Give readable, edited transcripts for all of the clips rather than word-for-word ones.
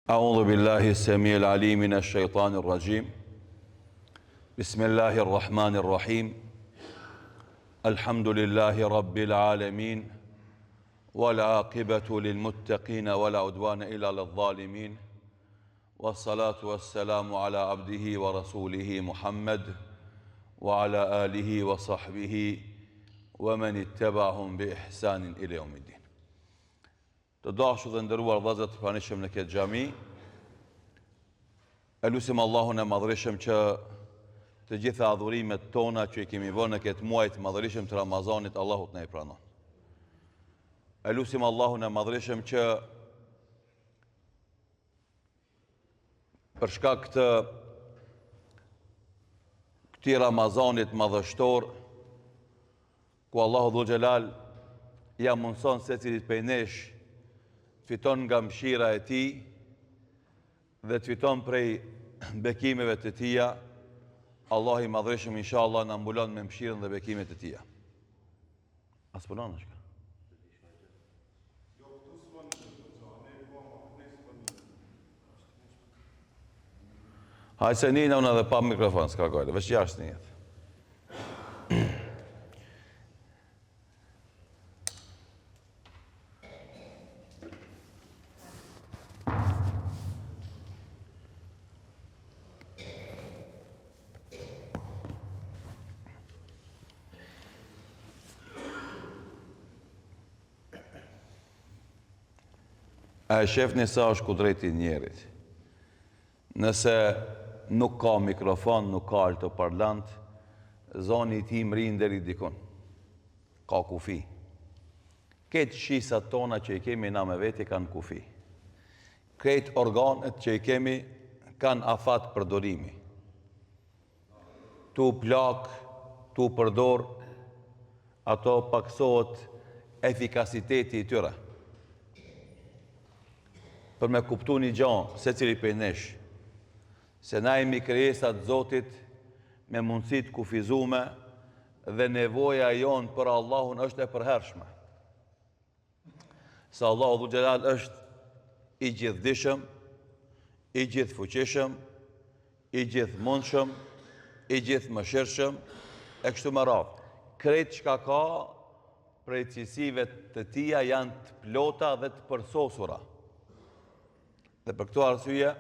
أعوذ بالله السميع العليم من الشيطان الرجيم بسم الله الرحمن الرحيم الحمد لله رب العالمين والعاقبة للمتقين ولا عدوان إلا للظالمين والصلاة والسلام على عبده ورسوله محمد وعلى آله وصحبه ومن اتبعهم بإحسان إلى يوم الدين Të dashur dhe nderuar vëllezër të pranishëm në këtë xhami, e lusim Allahun e Madhërishëm që të gjitha adhurimet tona që i kemi bërë në këtë muaj të madhërishëm të Ramazanit, Allahu të na i pranon. E lusim Allahun e Madhërishëm që Për shkak të këtij Ramazanit madhështor, ku Allahu Dhul Xhelal ia mundëson secilit prej nesh të fiton nga mëshira e tij dhe të fiton prej bekimeve të tija, Allahu i madhërishëm inshallah na mbulon me mëshirën dhe bekimet e tija. A s'punon është ka? Hajt se nina unë edhe pa mikrofon, s'ka gajle, veç jashtë nihet. A e shefni sa është kudreti i njerit? Nëse nuk ka mikrofon, nuk ka altoparlant, zoni i tij mrrin deri dikun. Ka kufi. Krejt shqisat tona që i kemi na me veti kanë kufi. Krejt organet që i kemi kanë afat përdorimi. Tu plak, tu përdor, ato paksohet efikasiteti i tyre. Për me kuptu një gjo, secili prej nesh, se na jemi krijesa të Zotit me mundësi të kufizume dhe nevoja jonë për Allahun është e përhershme. Se Allahu Dhul Xhelal është i gjithdijshëm, i gjithëfuqishëm, i gjithëmundshëm, i gjithëmëshirshëm, e kështu me radhë. Krejt çka ka prej cilësive të tija janë të plota dhe të përsosura. Dhe për këto arsye,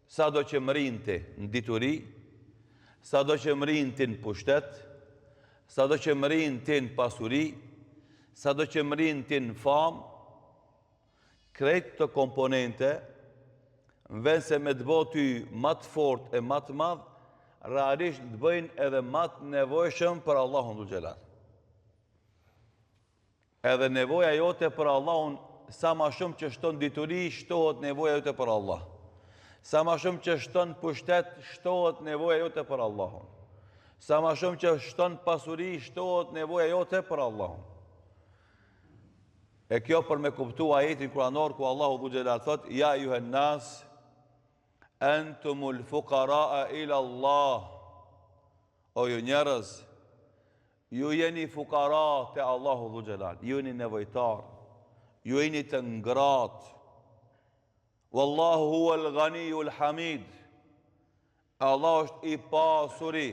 Sado që mrrin ti në dituri, sado që mrrin ti në pushtet, sado që mrrin ti në pasuri, sado që mrrin ti në famë, krejt këto komponente, në vend se me të bo ty ma të fort e ma të madh, realisht të bëjnë edhe ma të nevojshëm për Allahun Dhul Xhelal. Edhe nevoja jote për Allahun, sa ma shumë që shton dituri, shtohet nevoja jote për Allah. Sa ma shumë që shton pushtet, shtohet nevoja jote për Allahun. Sa ma shumë që shton pasuri, shtohet nevoja jote për Allahun. E kjo për me kuptu ajetin kuranor ku Allahu Dhul Xhelal thot, ja ejjuhen nas, entumul fukara ila Allah. O ju njerëz, Ju jeni fukara te Allahu Dhul Xhelal, ju jeni nevojtar, ju jeni të ngratë. Wallahu huwal ghaniyul hamid. Allahu është i pasuri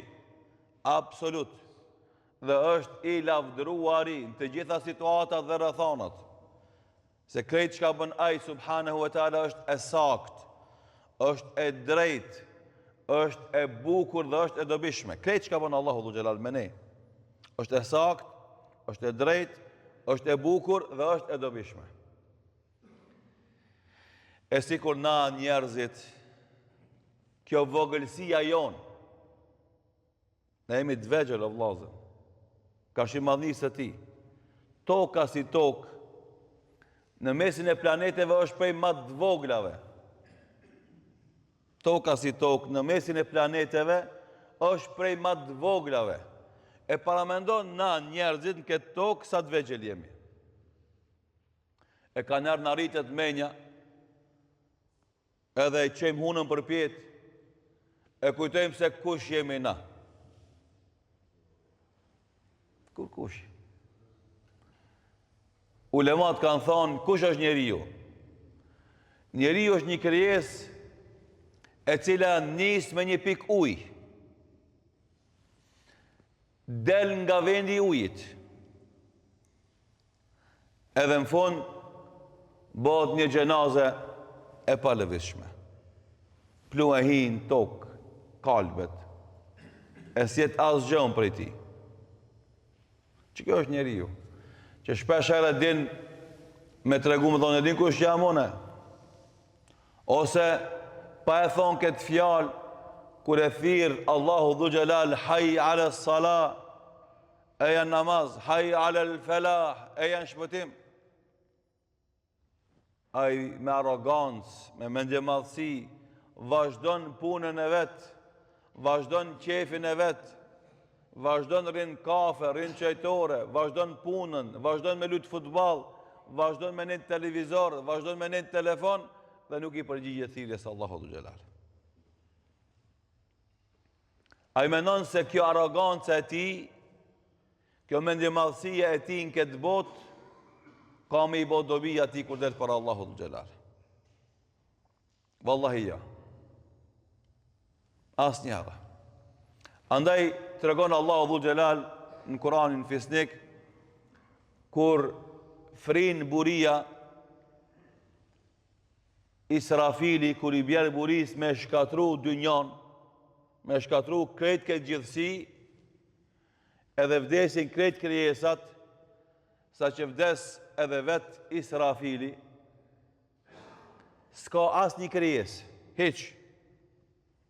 absolut dhe është i lavdëruari në të gjitha situatat dhe rrethanat. Se krejt çka bën Ai subhanehu ve teala është e saktë, është e drejtë, është e bukur dhe është e dobishme. Krejt çka bën Allahu dhul xhelal me ne është e saktë, është e drejtë, është e bukur dhe është e dobishme. E sikur na njerëzit, kjo vogëlsia jonë, Na jemi të vegjël, o vllazën. Karshi madhnisë së tij. Toka si tokë, në mesin e planeteve është prej ma të voglave. Toka si tokë, në mesin e planeteve është prej ma të voglave. E paramendo na njerëzit në këtë tokë sa të vegjël jemi. E kanjëherë na rritet menja, Edhe e çojmë hunën përpjetë, e kujtojmë se kush jemi na. Kurkush. Ulemat kanë thonë, kush është njeriu? Njeriu është një krijesë e cila nis me një pikë ujë. Del nga vendi i ujit. Edhe në fund bëhet një xhenaze e palëvizshme. Pluhni hin n'tokë, kalbet, e s'jet asgjë prej tij. Që kjo është njeriu, që shpesh herë din me tregu me thonë, e din kush jam une. Ose, pa e thonë këtë fjalë, kur e thirr Allahu dhul xhelal, haj ale sala, eja n'namaz, haj alel felah, eja në shpëtim. Ai me arrogancë, me mendjemadhësi, vazhdon punën e vet, vazhdon qefin e vet, vazhdon rrin n'kafe, rrin n'çajtore, vazhdon punën, vazhdon me lujt futboll, vazhdon me nejt n'televizor, vazhdon me nejt n'telefon dhe nuk i përgjigjet thirrjes Allahut dhul xhelal. Ai mendon se kjo arroganca e tij, kjo mendjemadhësia e tij në këtë botë, ka me i bo dobi atij kur del para Allahut dhul xhelal. Vallahi jo. Asnjëherë. Andaj tregon Allahu dhul xhelal në Kuranin fisnik, kur frin buria, Israfili kur i bjer burisë me shkatru dynjon, me shkatru krejt këtë gjithësi, edhe vdesin krejt krijesat, saqë vdes edhe vetë Israfili, s'ka asnjë krijesë, hiç,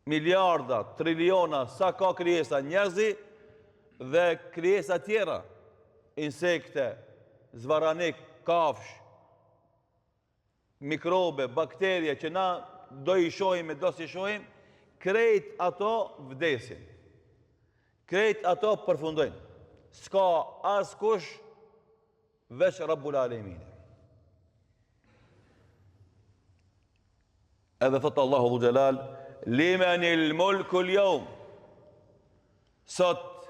miliarda, triliona, sa ka krijesa njerëzi dhe krijesa tjera, insekte, zvarranik, kafshë, mikrobe, bakterie që na do i shohim e do s'i shohim, krejt ato vdesin. Krejt ato përfundojnë. S'ka askush veç Rabbul Alemin. Edhe thot Allahu dhul xhelal, limenil mulkul jeum. Sot,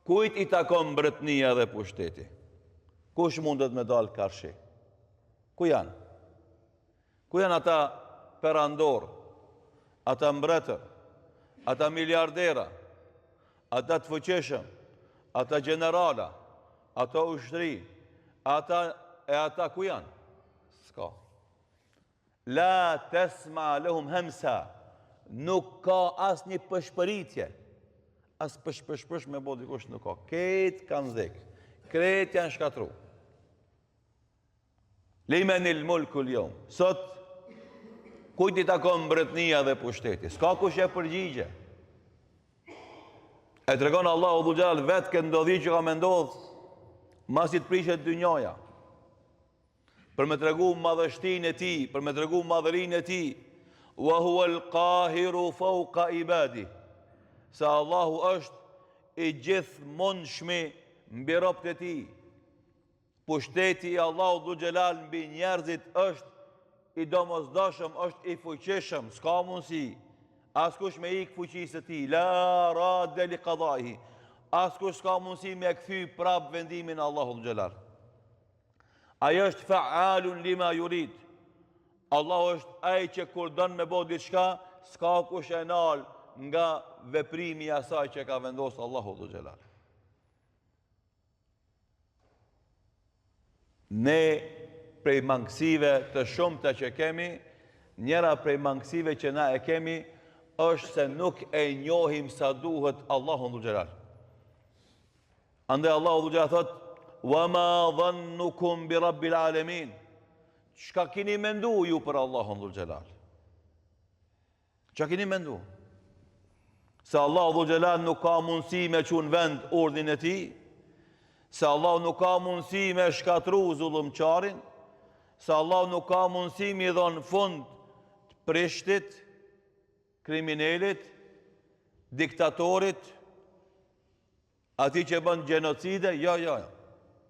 kujt i takon mbretnia dhe pushteti? Kush mundet me dalë karshi? Ku janë? Ku janë ata perandorë, ata mbretër, ata miliardera, ata të fuqishëm, ata gjenerala, ata ushtri, ata e ata ku janë? S'ka. La tesma lehum hemsa, nuk ka asnjë pëshpëritje, as pësh pësh pësh me bo dikush nuk ka. Krejt kanë vdek, krejt janë shkatru. Limenil mulkul jeum. Sot, kujt i takon mbretnia dhe pushteti? S'ka kush e përgjigje. E tregon Allahu dhul xhelal vetë këtë ndodhi që ka me ndodhë, masi të prishet dynjaja. Për me tregu madhështinë e tij, për me tregu madhërinë e tij, wa huwa al-qahiru fawqa ibadi. Se Allahu është i gjithëmundshmi mbi robët e tij. Pushteti i Allahut dhul xhelal mbi njerëzit është i domosdoshëm, është i fuqishëm, s'ka mundësi askush me ik fuqisë së tij, la radde li kadaihi, askush s'ka mundësi me kthy prap vendimin e Allahut dhul xhelal. Ai është fa'alun lima yurid. Allahu është ai që kur don me bo diçka, s'ka kush e nal nga veprimi i asaj që ka vendosur Allahu dhul xhelal. Ne prej mangësive të shumta që kemi, njëra prej mangësive që na e kemi është se nuk e njohim sa duhet Allahun dhul xhelal. Andaj Allahu dhul xhelal thot: "Wa ma dhannukum bi rabbil alamin." Çka keni mendu ju për Allahun dhul xhelal? Çka keni mendu? Se Allahu dhul xhelal nuk ka mundësi me çu në vend urdhnin e tij, se Allahu nuk ka mundësi me shkatru zullumqarin, se Allahu nuk ka mundësi me i dhonë fund të prishtit, kriminelit, diktatorit, Atij që bën gjenocide, jo, jo, jo.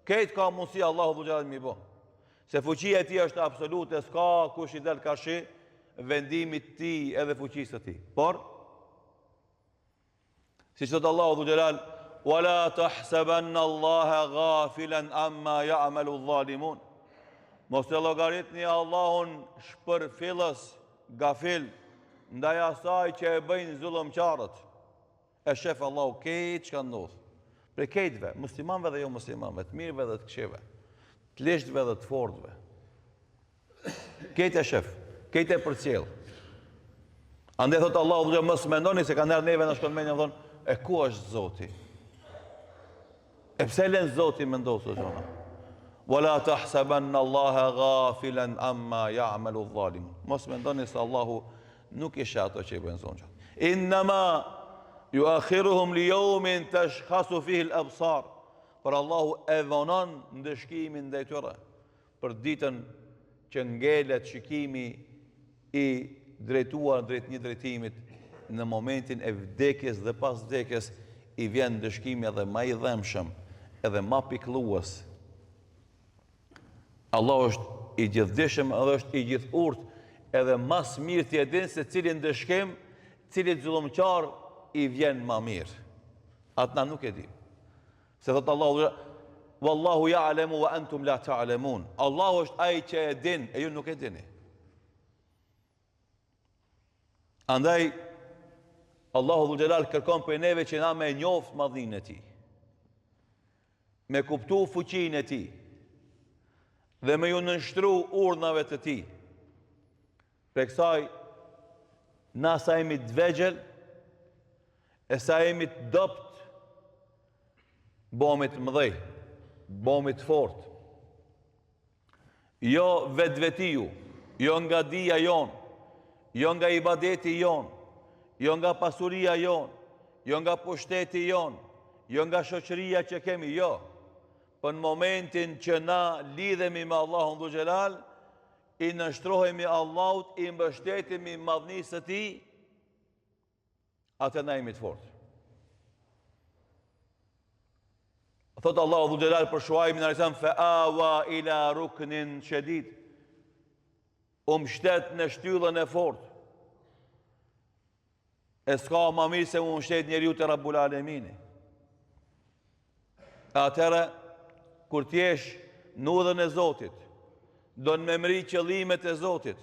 Krejt ka mundësi Allahu dhul xhelal m'i bo. Se fuqia e tij është absolute, s'ka kush i del karshi vendimit të tij edhe fuqisë së tij. Por, siç thotë Allahu dhul xhelal, wa la tahsabanna Allaha ghafilan amma ya'malu dhalimun. Mos e llogaritni Allahun shpërfillës, gafil, ndaj asaj që e bëjnë zullumqarët. E shef Allahu krejt çka ndodh. Prej krejtve, muslimanëve dhe jo muslimanëve, të mirëve dhe të këqijve, të ligëve dhe të fortëve. Krejt e shef, krejt e përcjell. Andaj thot Allahu dhe mos mendoni se kanjëherë neve na shkon mendja thonë, e ku është Zoti? E pse len Zoti me ndodh këto gjona? Wala tahsabanna Allaha ghafilan amma ya'malu adh-dhalimun. Mos mendoni se Allahu nuk i sheh ato që i bëjnë zullumqarët. Innama yuakhiruhum li yawmin tashkhasu fihi al-absar. Por Allahu e vonon ndëshkimin ndaj tyre. Për ditën që ngelet shikimi i drejtuar drejt një drejtimit në momentin e vdekjes dhe pas vdekjes i vjen ndëshkimi edhe ma i dhembshëm, edhe ma pikëllues. Allahu është i gjithëdijshëm edhe është i gjithurtë, edhe ma s'mirti e din se cili ndëshkim, cilit zullumqar i vjen ma mirë. Atë na nuk e dim. Se thot Allahu, Wallahu ja'lemu wa antum la ta'lemun. Allahu është ai që e din, e ju nuk e dini. Andaj, Allahu dhul xhelal kërkon prej neve që na me njoft madhninë e tij. Me kuptu fuqinë e tij. Dhe me ju nënshtru urdhnave të tij. Prej kësaj, na sa jemi të vegjël, e sa jemi të dobt, bohemi të mëdhej, bohemi të fort. Jo vetvetiu, jo nga dija jonë, jo nga ibadeti jonë, jo nga pasuria jonë, jo nga pushteti jonë, jo nga shoqëria që kemi, jo. Po në momentin që na lidhemi me Allahun dhul xhelal, i nënshtrohemi Allahut, i mbështetemi madhnisë së tij, atëherë na jemi të fortë. Thot Allahu dhul xhelal për Shuajbin alejhi selam fa awa ila ruknin shedid. U mbështet në shtyllën e fortë. E s'ka ma mirë se u mbështet njeriu te Rabbul Alemini. E atëherë, kur t'jesh në udhën e Zotit, don me mri qëllimet e Zotit,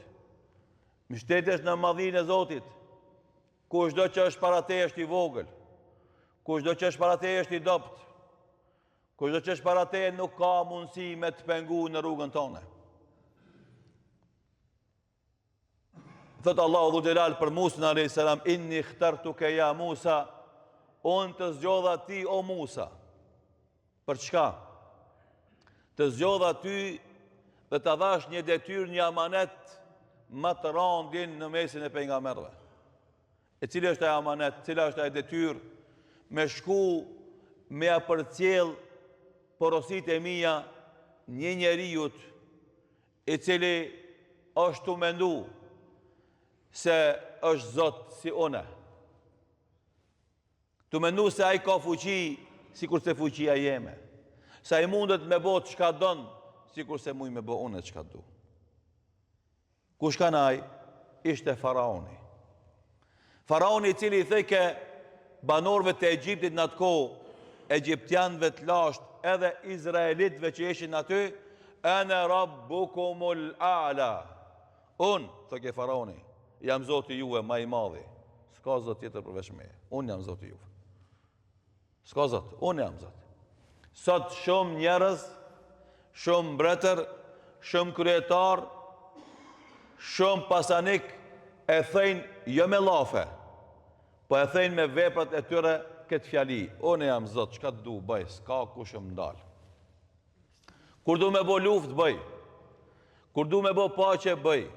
mbështetesh në madhninë e Zotit, kushdo që është para teje është i vogël, kushdo që është para teje është i dobt, kushdo që është para teje nuk ka mundësi me të pengu në rrugën tone. Thot Allahu dhul xhelal për Musën alayhis salam inni ikhtartuka ya Musa unë të zgjodha ty o Musa. Për çka? Të zgjodha ty dhe ta dhash një detyrë, një amanet ma të randin në mesin e pejgamberëve. E cili është ai amanet, cila është ajo detyrë me shku me ia përcjell porositë e mia një njeriut i cili është tu mendu se është zot si une. Tu mendu se ai ka fuqi sikurse fuqia jeme. Se ai mundet me bo çka don sikurse muj me bo une çka du. Kush kanë ai? Ishte faraoni. Faraoni i cili i thojke banorëve të Egjiptit në atë kohë, egjiptianëve të lashtë, edhe izraelitëve që ishin aty, ene rabbukumul a'la. Unë, thojke faraoni, jam zoti juve ma i madhi. S'ka zot tjetër përveç meje. Unë jam zoti juve. S'ka zot, unë jam zot. Sot shumë njerëz, shumë mbretër, shumë kryetar, shumë pasanik e thejnë jo me llafe, po e thejnë me veprat e tyre këtë fjali. Unë jam zot, çka të du, bëj, s'ka kush më ndal. Kur du me bo luftë, bëj. Kur du me bo paqe, bëj.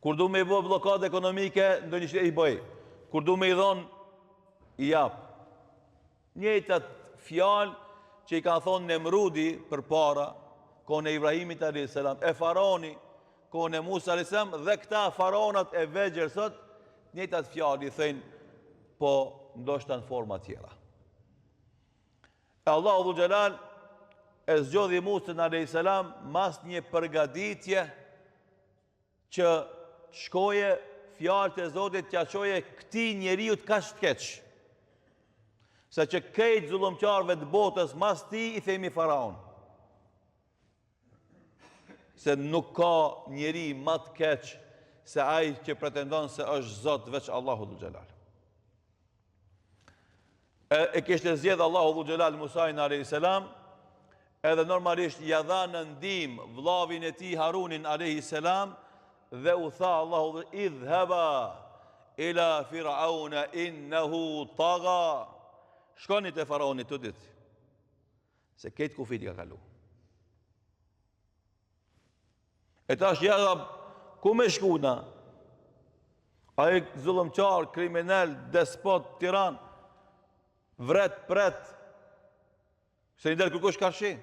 Kur du me i bo bllokadë ekonomike, ndonjë shteti i bëj. Kur du me i dhonë, i jap. Njëjtat fjalë që i ka thonë Nemrudi përpara, kohën e Ibrahimit a.s. E faraoni, kohën e Musa a.s. Dhe këta faraonat e vegjël sot, njëjtat fjalë i thëjnë, po ndoshta në forma tjera. E Allahu dhul xhelal e zgjodhi Musën a.s. mas një përgatitje që të shkoje fjalët e Zotit t'ia çoje këtij njeriut kaq të keq. Saqë krejt zullumqarëve të botës mas tij i themi faraon. Se nuk ka njeri ma të keq se ai që pretendon se është Zot veç Allahu dhul xhelal. E, e kishte zgjedh Allahu dhul xhelal Musain alayhis salam, edhe normalisht ja dha në ndihmë vllavin e tij Harunin alayhis salam dhe u tha Allahu idhhaba ila fir'auna innahu tagha. Shkoni te faraoni të dytë. Se krejt kufijt i ka kalu. E tash ja Rab, ku me shku na? Ai zullumqar, kriminel, despot, tiran, vret, pret, s'e del kërkush karshi,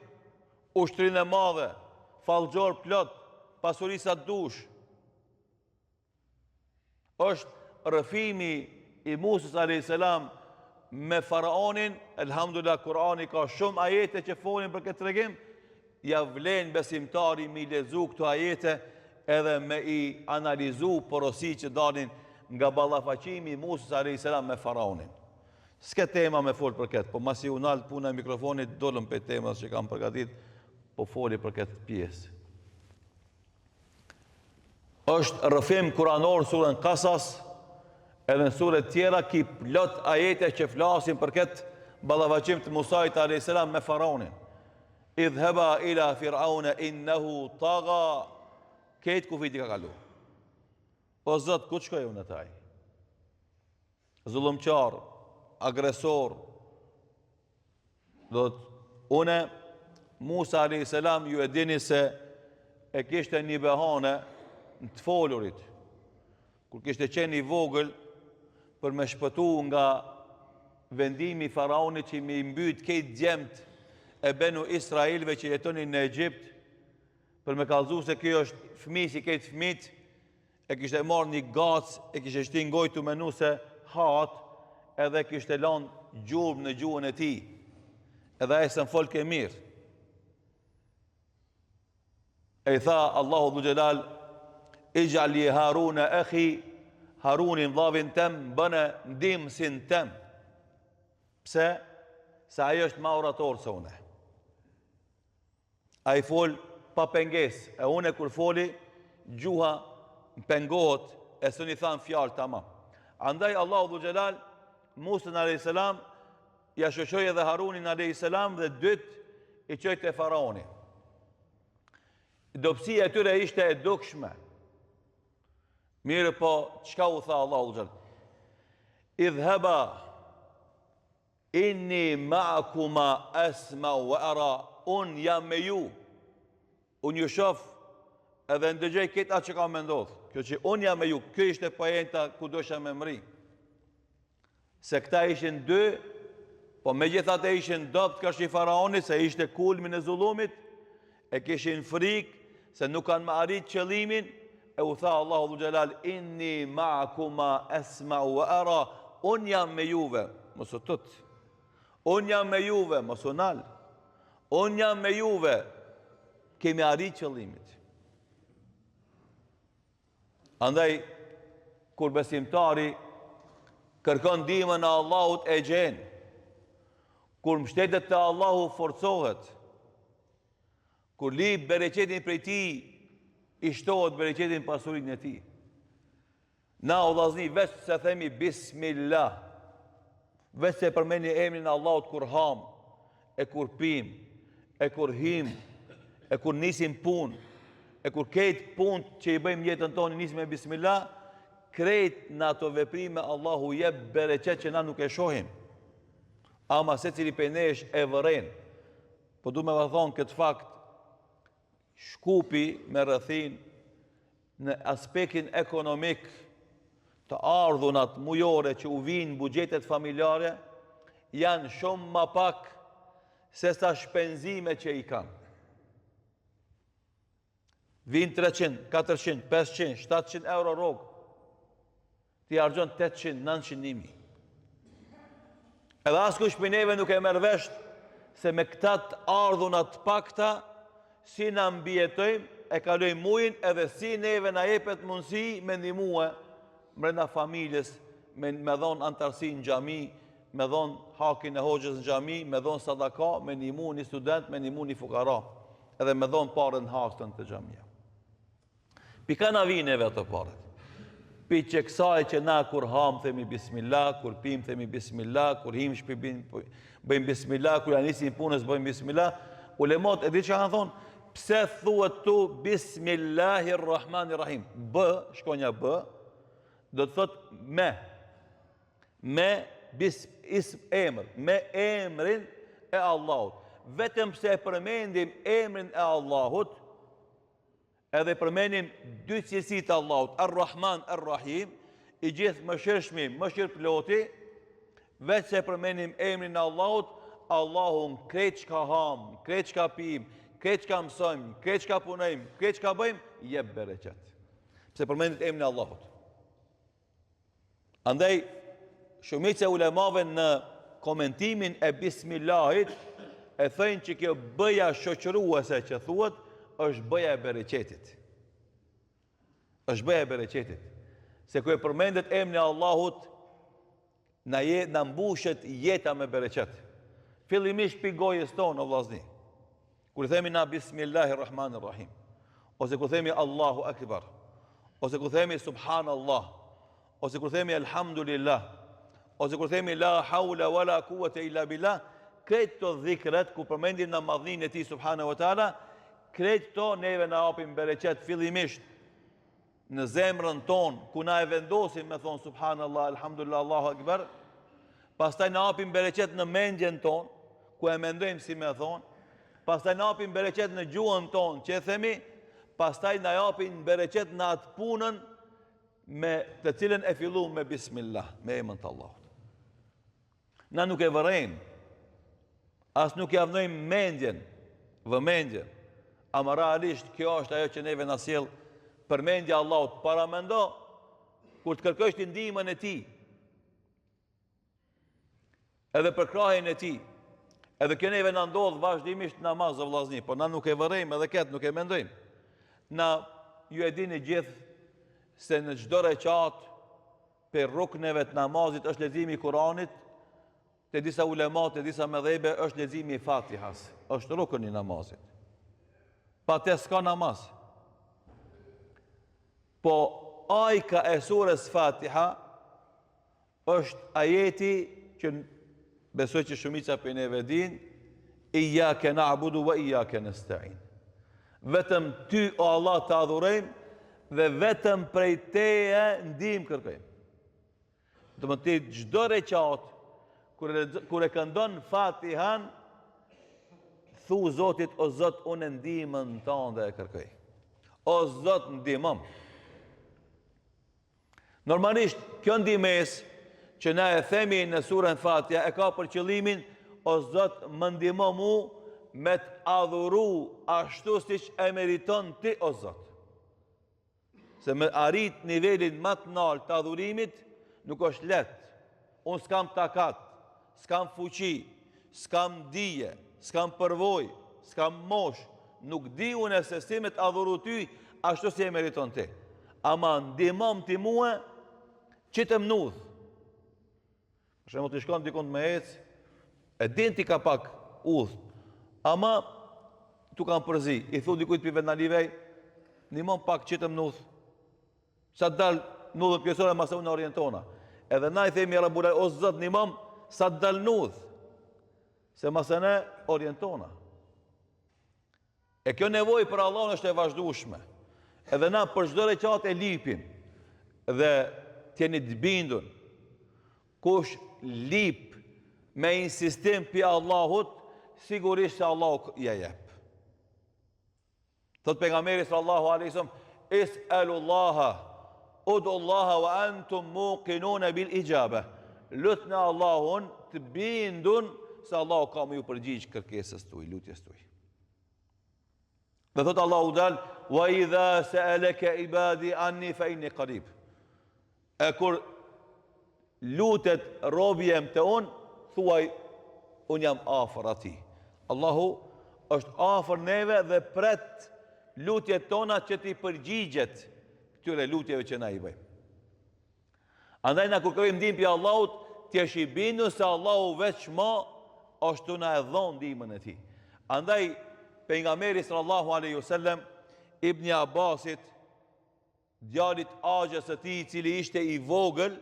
ushtrinë e madhe, fallxhor plot, pasuri sa dush, Është rrëfimi i Musës alayhis salam me faraonin, elhamdulillah Kurani ka shumë ajete që folin për këtë tregim, ja vlen besimtari me i lexu këto ajete edhe me i analizu porosi që dalin nga ballafaqimi i Musës alayhis salam me faraonin. S'ke tema me fol për këtë, po masi u nal puna e mikrofonit, dolëm prej temës që kam përgatit, po foli për këtë pjesë. Është rrëfim kuranor surën Kasas, edhe në sure tjera ki plot ajete që flasin për këtë ballafaqim të Musait alayhis salam me faraonin. Idhhaba ila fir'auna innahu tagha. Krejt kufijt i ka kalu. O Zot, ku të shkoj unë te ai? Zullumqar, agresor, Do të une, Musa a.s. ju e dini se e kishte një behane në të folurit. Kur kishte qenë i vogël për me shpëtu nga vendimi i faraonit që me i mbyt krejt djemt e benu Israilve që jetonin në Egjipt, për me kallzu se kjo është fmi si krejt fmit, E kishte marrë një gacë, e kishte shti n'gojë tu menu se hahet, edhe kishte lanë gjurmë në gjuhën e tij. Edhe ai s'e folke mirë. E i tha Allahu dhul xhelal, ixh'al li Harune ehi, Harunin vllavin tem, bëne ndihmësin tem. Pse? Se ai është ma orator se une. Ai fol pa pengesë, e une kur foli, gjuha më pengohet e s'un i tham fjalë tamam. Andaj Allahu dhul xhelal Musën alayhis salam ja shoqëroi edhe Harunin alayhis salam dhe dyt i çoi te faraoni. Dobësia e tyre ishte e dukshme. Mirëpo, çka u tha Allahu dhul xhelal? Idhhaba Inni ma'akuma esma'u wa ara, unë jam me ju, unë ju shof edhe ndëgjoj krejt atë që ka me ndodhë. Kjo që unë jam me ju, kjo ishte poenta ku dosha me mri. Se këta ishin dy, po megjithatë ishin dobt karshi faraonit, se ishte kulmin e zullumit, e kishin frikë se nuk kanë me arrit qëllimin, e u tha Allahu dhul xhelal, inni ma'akuma esma'u wa ara, unë jam me juve, mos u tut, unë jam me juve, mos u nal, unë jam me juve, kemi arrit qëllimit. Andaj, kur besimtari kërkon ndihmën e Allahut e gjen, kur mbështetet te Allahu forcohet, kur lyp bereqetin prej tij, i shtohet bereqeti n'pasurinë e tij. Na o vllazni veç se themi bismillah, veç se përmendim emrin e Allahut kur ham, e kur pim, e kur him, e kur nisim punë, e kur krejt punët që i bëjmë n'jetën tonë nisim me bismillah, krejt në ato veprime Allahu jep bereqet që na nuk e shohim. Ama secili prej nesh e vëren. Po du me thonë këtë fakt, Shkupi me rrethinë në aspektin ekonomik të ardhunat mujore që u vijnë buxhetet familjare janë shumë ma pak se sa shpenzime që i kanë. Vijnë 300, 400, 500, 700 euro rrogë. Ti harxhon 800, 900, 1000. Edhe askush prej neve nuk e merr vesh se me këta të ardhuna të pakta si na mbijetojmë e kalojmë mujin edhe si neve na jepet mundësi me ndihmue mrena familjes me, me dhonë antarësi në xhami, me dhonë hakin e hoxhës në xhami, me dhonë sadaka, me ndihmu një student, me ndihmu një fukara. Edhe me dhonë pare në hastën te xhamia. Pi ka na vijnë neve ato paret? Pi që kësaj që na kur ham themi bismillah, kur pim themi bismillah, kur him n'shpi bëjmë bismillah, kur ja nisim punës bëjmë bismillah, ulemat e di çka kanë thonë, pse thuhet tu bismillahirrahmanirrahim? B, shkronja B, do të thotë me, me bis, ism, emër, me emrin e Allahut. Vetëm pse e përmendim emrin e Allahut, Edhe përmendim dy cilësi të Allahut, Ar-Rahman, Ar-Rahim, i gjithëmëshirshmi, mëshirëploti, veç se përmendim emrin e Allahut, Allahu në krejt çka ham, krejt çka pim, krejt çka mësojmë, krejt çka punojmë, krejt çka bëjmë, jep bereqet. Pse përmendet emrin e Allahut? Andaj, shumica e ulemave në komentimin e Bismillahit e thojnë që kjo bëja shoqëruese që thuhet është bëja e bereqetit. Është bëja e bereqetit. Se kur e përmendet emrin e Allahut, na, je, na mbushet jeta me bereqet. Fillimisht pi gojës tonë, o vllazni. Kur themi na Bismillahirrahmanirrahim, ose kur themi Allahu Akbar, ose kur themi Subhanallah, ose kur themi Elhamdulillah, ose kur themi La haula wala quwwata illa billah, krejt këto dhikret ku përmendim na madhninë e Tij Subhanahu wa taala, krejt këto neve na japin bereqet fillimisht në zemrën tonë, ku na e vendosim me thonë Subhanallah, Alhamdulillah, Allahu Akbar, pastaj na apin bereqet në mendjen tonë, ku e mendojmë si me thonë, pastaj na apin bereqet në gjuhën tonë, që e themi, pastaj na japin bereqet në atë punën me të cilën e fillum me Bismillah, me emën të Allahut. Na nuk e vërejmë, as nuk ia vnojmë mendjen, vëmendjen, ama realisht kjo është ajo që neve na sjell përmendja e Allahut. Paramendo, kur të kërkosh ti ndihmën e tij, edhe përkrahjen e tij, edhe kjo neve na ndodh vazhdimisht në namaz o vllazni, por na nuk e vërejmë edhe këtë nuk e mendojmë. Na ju e dini gjithë se në çdo reqat Prej rukneve të namazit është leximi i Kuranit, te disa ulema, te disa medhhebe është leximi i Fatihas, është rukn i namazit. Pa te s'ka namaz. Po ajka e sures Fatiha është ajeti që besoj që shumica prej neve din, Ijjake na'budu wa ijjake nesta'in. Vetëm ty o Allah të adhurojmë dhe vetëm prej teje ndihmë kërkojmë. Domethënë ti çdo reqat kur e, kur e këndon Fatihan thu Zotit o Zot unë ndihmën tënde e kërkoj. O Zot ndihmom. Normalisht, kjo ndihmesë që na e themi në surën Fatiha e ka për qëllimin o Zot më ndihmo mu me të adhuru ashtu siç e meriton ti o Zot. Se me arrit nivelin ma të naltë të adhurimit nuk është lehtë. Unë s'kam takat, s'kam fuqi, s'kam dije, s'kam përvojë, s'kam moshë, nuk di unë se si me të adhuru ty, ashtu si e meriton ti. Ama ndihmom ti mue, qitem n'udhë. Për shembull ti shkon dikund me ecë, e din ti ka pak udhë, ama tu kanë përzi, i thu dikujt pi vendnalivej, ndihmom pak qitem n'udhë, Sa të dal në udhën kryesore mase unë orientona. Edhe na i themi Rabbul o Zot ndihmom sa të dal në udhë. Se mase ne orientona. E kjo nevojë për Allahun është e vazhdueshme. Edhe na për çdo reqat e lipim dhe të jeni të bindun kush lip me insistim pi Allahut, sigurisht se Allahu ja jep. Thot pejgamberi sallallahu alaihi wasallam, "Is'alullaha, ud'ullaha wa antum muqinun bil ijaba." Lutne Allahun të bindun se Allahu ka me ju përgjigj kërkesës tuaj, lutjes tuaj. Dhe thot Allahu dal, "Wa idha sa'alaka ibadi anni fa inni qarib." E kur lutet robi jem te unë, thuaj, unë jam afër atij. Allahu është afër neve dhe pret lutjet tona që t'i përgjigjet këtyre lutjeve që na i bëjmë. Andaj na kur kërkojmë ndihmë prej Allahut, të jesh i bindur se Allahu veç ma është tu na e dhonë ndihmën e tij. Andaj. pejgamberi sallallahu alaihi wasallam Ibni Abbasit djalit axhës së tij i cili ishte i vogël,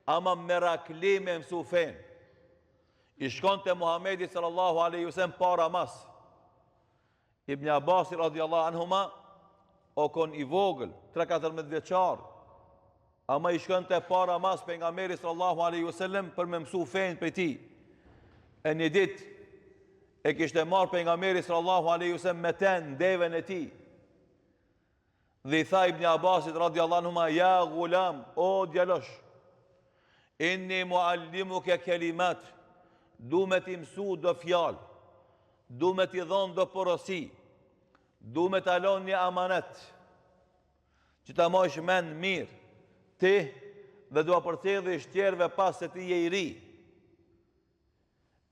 ama merakli me mësu fenë. I shkonte Muhamedi sallallahu alaihi wasallam para mas. Ibn Abbasi radiallahu anhuma o kon i vogël, 3-14 vjeçar, ama i shkonte para mas pejgamberit sallallahu alaihi wasallam për me mësu fenë prej tij. E një ditë e kishte marrë pejgamberi sallallahu alaihi wasallam me te në deven e tij. Dhe i tha Ibn Abbasit radiallahu anhuma, ja gulam, o djalosh, inni muallimuke kelimat, du me t'i mësu do fjalë, du me t'i dhonë do porosi, du me ta lonë një amanet, që ta majsh mend mirë, ti dhe t'ua përcjellësh tjerëve pas se ti je i ri.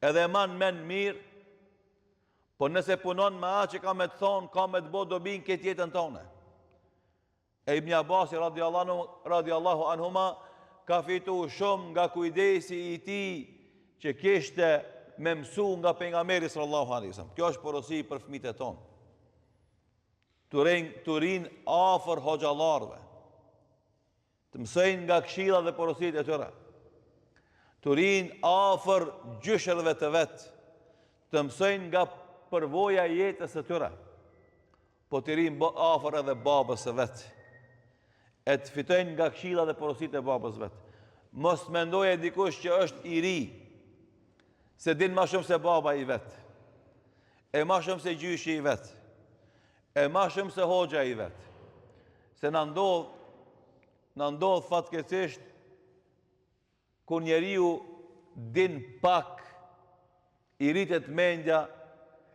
Edhe e man mend mirë, po nëse punon me atë që kam me të thonë, ka me të bo dobi në këtë jetën tone. E Ibn Abasi radiallahu anhuma ka fitu shumë nga kujdesi i tij që kishte me mësu nga pejgamberi sallallahu alaihi wasallam. Kjo është porosi për fëmijët e tonë. Të rrinë afër hoxhallarëve. Të mësojnë nga këshillat dhe porositë e tyre. Të rrinë afër gjyshërve të vet. Të mësojnë nga përvoja e jetës së tyre. Po të rrinë afër edhe babës së vet. E të fitojnë nga këshillat dhe porositë e babës vet. Mos të mendojë dikush që është i ri, se din ma shumë se baba i vet. E ma shumë se gjyshi i vet. E ma shumë se hoxha i vet. Se na ndodh, na ndodh fatkeqësisht kur njeriu din pak i rritet mendja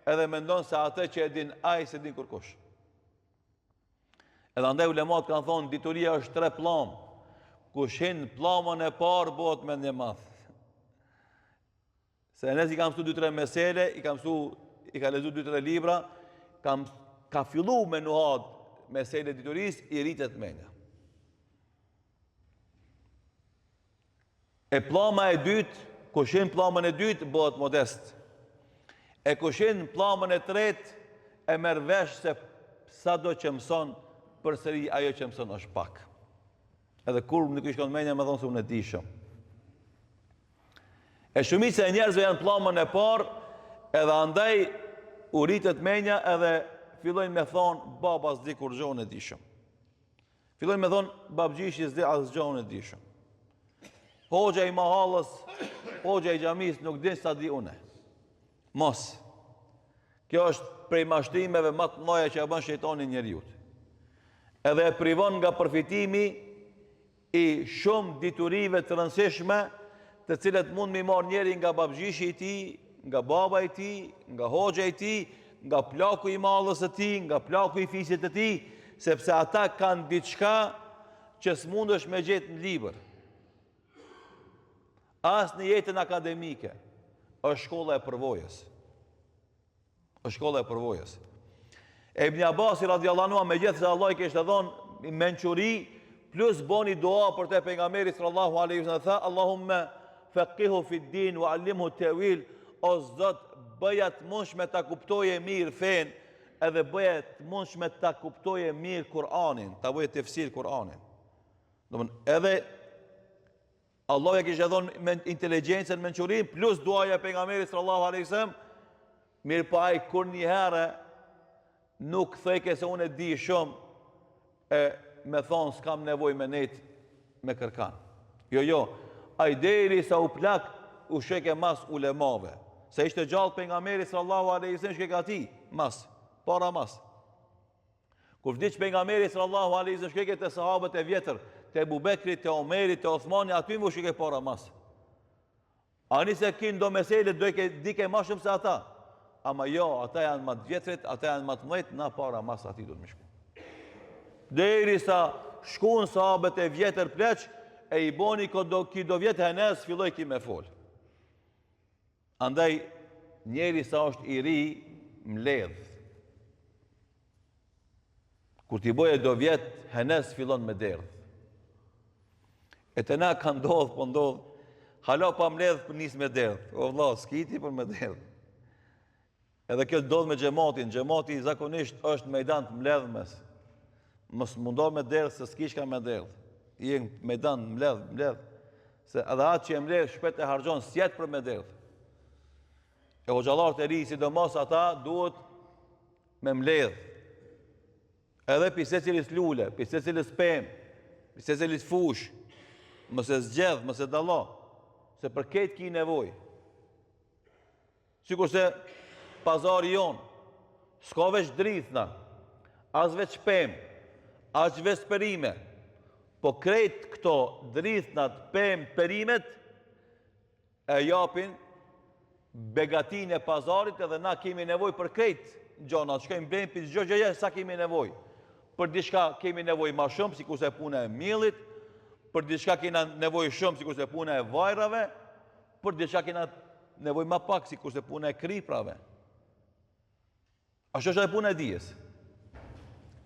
edhe mendon se atë që e din ai s'e din kurkush. Edhe andaj ulemat kanë thonë dituria është tre pllamë. Kush hin pllamën e parë bëhet mendjemadh. Se nëse i ka mësu 2-3 mesele, i ka mësu, i ka lexu 2-3 libra, ka, ka fillu me nuhat mesele diturisë, i rritet menja. E pllama e dytë, kush hin pllamën e dytë, bëhet modest. E kush hin pllamën e tretë, e merr vesh se sado që mëson, përsëri ajo që mëson është pak. Edhe kurrë nuk i shkon menja me thonë se unë e di shumë. E shumica e njerëzve janë pllamën e parë, edhe andaj u rritet menja edhe fillojnë me thonë baba s'di kurgjo unë e di shumë. Fillojnë me thonë babgjyshi s'di asgjo unë e di shumë. Hoxha i mahallës, hoxha i xhamisë nuk din sa di une. Mos. Kjo është prej mashtrimeve ma të mëdha që e bën shejtani njeriut. Edhe e privon nga përfitimi i shumë diturive të rëndësishme, të cilët mund m'i marrë njeri nga babgjyshi i tij, nga baba i tij, nga hoxha i tij, nga plaku i mahallës së tij, nga plaku i fisit të tij, sepse ata kanë diçka që s'mundesh me gjetë në libër. As në jetën akademike, është shkolla e përvojës. Është shkolla e përvojës. E Ibn Abasi radiallahu anhu megjithëse Allahu i kishte dhonë mençuri, plus boni dua për te pejgamberi sallallahu alaihi wasallam tha Allahumme faqihu fi din wa allimhu tawil o Zot bëja të mundshme ta kuptojë mirë fenë edhe bëja të mundshme ta kuptojë mirë Kur'anin, ta bëjë tefsir Kur'anin. Domthon edhe Allahu ja kishte dhonë me inteligjencën, mençurinë, plus duaja e pejgamberit sallallahu alaihi wasallam, mirëpo ai kurnjëherë nuk thojke se unë e di shumë, e me thonë s'kam nevojë me nejt me kërkan. Jo, jo, ai derisa u plak, u shkojke mas ulemave. Se ishte gjallë pejgamberi sallallahu alaihi wasallam shkojke atij, mas, para mas. Kur vdiq pejgamberi sallallahu alaihi wasallam shkojke te sahabët e vjetër, te Ebu Bekri, te Omeri, te Othmani, aty u shkojke para mas. Ani se ky n'do mesele dojke dike ma shumë se ata. Ama jo, ata janë ma të vjetrit, ata janë ma të mëdhenjtë, na para mas atij do të me shku. Derisa shkun sahabët e vjetër pleq, e i boni do, ki do vjet henez, filloi ki me fol. Andaj, njeri sa është i ri, mledh. Kur t'i boje do vjet, henez fillon me derdh. E te na ka ndodh, po ndodh, hala pa mledh, po nis me derdh. O vlla, s'ki ti për me derdh. Edhe kjo ndodh me xhematin, xhemati zakonisht është në mejdan të mbledhmes. Mos mundo me derdh se s'ki çka me derdh. Je në mejdan mbledh, mbledh. Se edhe atë që e mbledh shpejt e harxhon s'jet për me derdh. E hoxhallarët e ri, sidomos ata duhet me mbledh. Edhe pi secilës lule, pi secilës pemë, pi secilës fushë, mos e zgjedh, mos e dallo, se për krejt ki nevojë. Sikurse pazari jonë, s'ka veç drithna, as veç pemë, as veç perime, po krejt këto drithnat, pemë, perimet, e japin begatinë e pazarit edhe na kemi nevojë për krejt gjanat, shkojmë blejmë për çdo gjë sa kemi nevojë. Për diçka kemi nevojë ma shumë, sikurse puna e miellit, për diçka kena nevojë shumë, sikurse puna e vajrave, Për diçka kena nevojë ma pak, sikurse puna e kriprave. Ashtu është edhe puna e dijes.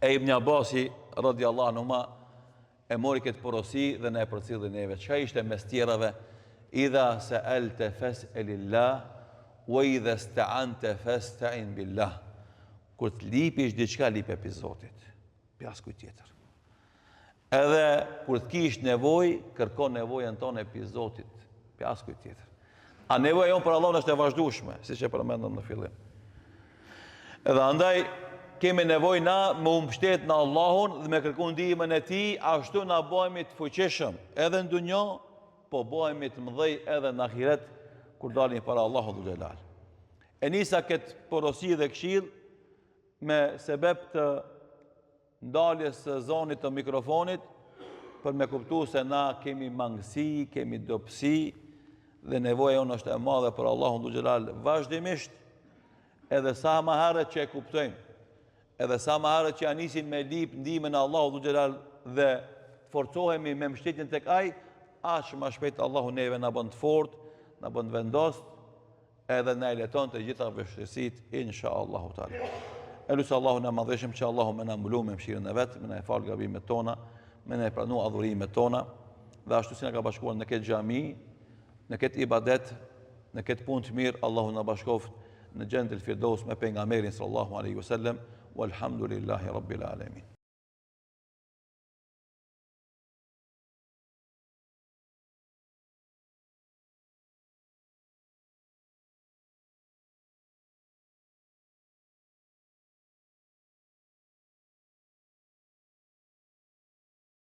E Ibn Abasi, radiallahu anhuma, e mori këtë porosi dhe na e përcilli neve. Çka ishte mes tjerave? Idha seelte fes'elillah, wa idha steante festein billah. Kur të lipish diçka, lipe pi Zotit. Pi askujt tjetër. Edhe kur të kish nevojë, kërko nevojën tone pi Zotit, pi askujt tjetër. A nevoja jonë për Allahun është e vazhdueshme, siç e përmendëm në fillim. Edhe andaj kemi nevojë na me u mbështet në Allahun dhe me kërku ndihmën e Tij, ashtu na bëhemi të fuqishëm edhe në dunja, po bëhemi të mëdhej edhe në ahiret kur dalim para Allahut dhul xhelal. E nisa këtë porosi dhe këshillë me sebeb të ndaljes së zonit të mikrofonit për me kuptu se na kemi mangësi, kemi dobësi dhe nevoja jonë është e madhe për Allahun dhul xhelal vazhdimisht edhe sa ma herët që e kuptojmë edhe sa ma herët që ja nisim me lip ndihmën e Allahut dhul xhelal dhe forcohemi me mbështetjen tek ai, aq ma shpejt Allahu neve na bën të fortë, na bën të vendost, edhe na i lehton të gjitha vështirësitë insha Allahu teala. E lus Allahun e madhërishëm që Allahu me na mbulu me mëshirën e vet, me na i fal gabimet tona, me na i pranu adhurimet tona dhe ashtu si na ka bashkuar në këtë xhami, në këtë ibadet, në këtë punë të mirë, Allahu na bashkoftë në xhenetul Firdaus me pejgamberin sallallahu alaihi wasallam, walhamdulillahi rabbil alamin.